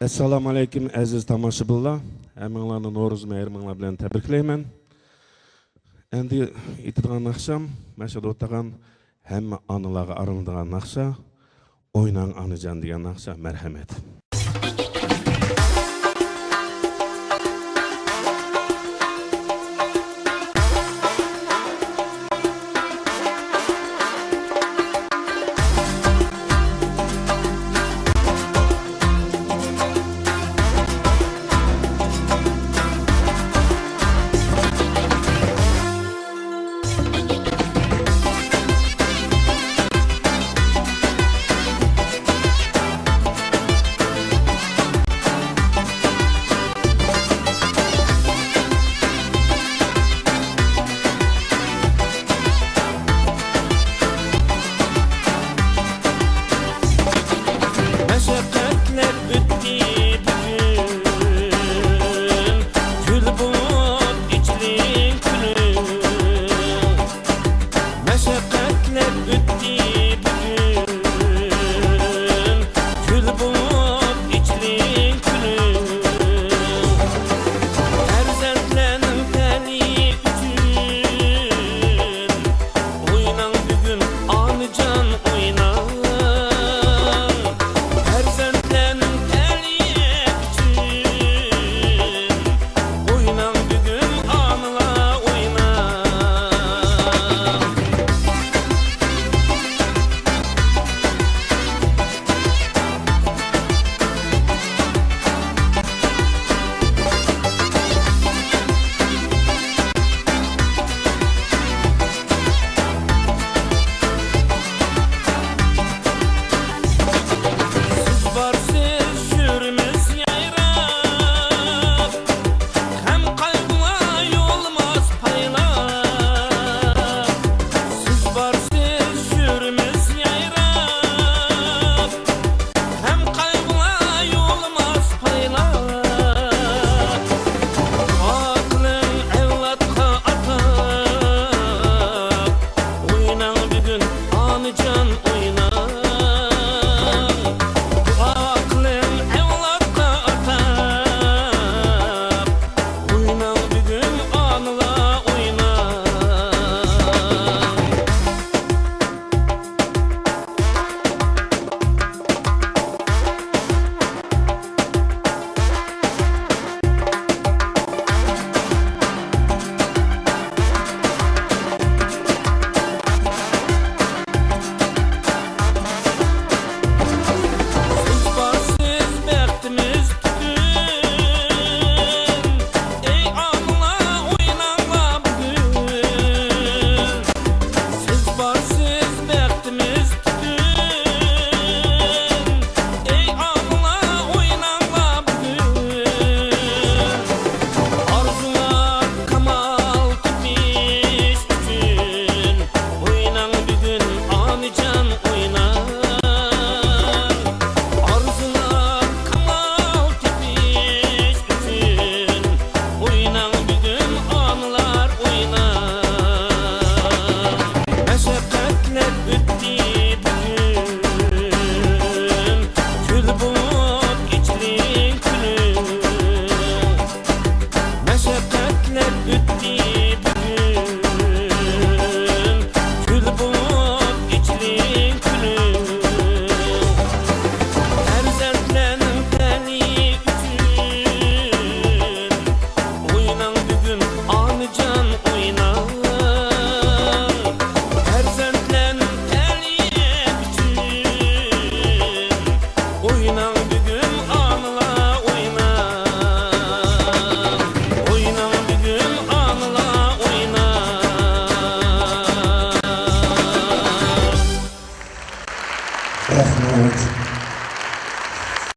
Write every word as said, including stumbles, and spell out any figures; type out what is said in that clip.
ئەسسالامۇئەلەيكۇم، ئەزىز تاماشىبىنلار. ھەممىڭلارنى نورۇز مەيرىمىڭلار بىلەن تەبرىكلەيمەن. ئەمدى ئېيتىدىغان ناخشام، مەشھۇر ئولتۇرغان ھەممە ئانىلارغا ئارنىدىغان ناخشا، «ئويناڭ ئانىجان» دېگەن ناخشا. مەرھەمەت. مەشەققەتلەر ئۆتتى بۈگۈن، گۈل بولۇپ ئېچىلىڭ كۈلۈڭ. مەشەققەتلەر ئۆتتى بۈگۈن، گۈل بولۇپ ئېچىلىڭ كۈلۈڭ. پەرزەنتلەرنىڭ تەلىيى ئۈچۈن، ئويناڭ بۈگۈن ئانىجان ئويناڭ. پەرزەنتلەرنىڭ تەلىيى ئۈچۈن، ئويناڭ بۈگۈن ئانىلار ئويناڭ. سىز بارسىز يۈرىمىز يايراپ، غەم قايغۇلار يولىمىز پايلاپ. سىز بارسىز يۈرىمىز يايراپ، غەم قايغۇلار يولىمىز پايلاپ. دۇئا قىلىڭ ئەۋلادقا ئاتاپ، ئويناڭ بۈگۈن ئانىجان ئويناڭ. دۇئا قىلىڭ ئەۋلادقا ئاتاپ، ئويناڭ بۈگۈن ئانىلار ئويناڭ. سىز بارسىز بەختىمىز پۈتۈن، ئەي ئانىلار ئويناڭلار بۈگۈن. سىز بارسىز بەختىمىز پۈتۈن، ئەي ئانىلار ئويناڭلار بۈگۈن. ئارزۇلار كامال تېپىش ئۈچۈن، ئويناڭ بۈگۈن ئانىجان ئويناڭ. ئارزۇلار كامال تېپىش ئۈچۈن، ئويناڭ بۈگۈن ئانىلار ئويناڭ. مەشەققەتلەر ئۆتتى بۈگۈن، گۈل بولۇپ ئېچىلىڭ كۈلۈڭ. مەشەققەتلەر ئۆتتى بۈگۈن، گۈل بولۇپ ئېچىلىڭ كۈلۈڭ. پەرزەنتلەرنىڭ تەلىيى ئۈچۈن، ئويناڭ بۈگۈن ئانىجان ئويناڭ. پەرزەنتلەرنىڭ تەلىيى ئۈچۈن، ئويناڭ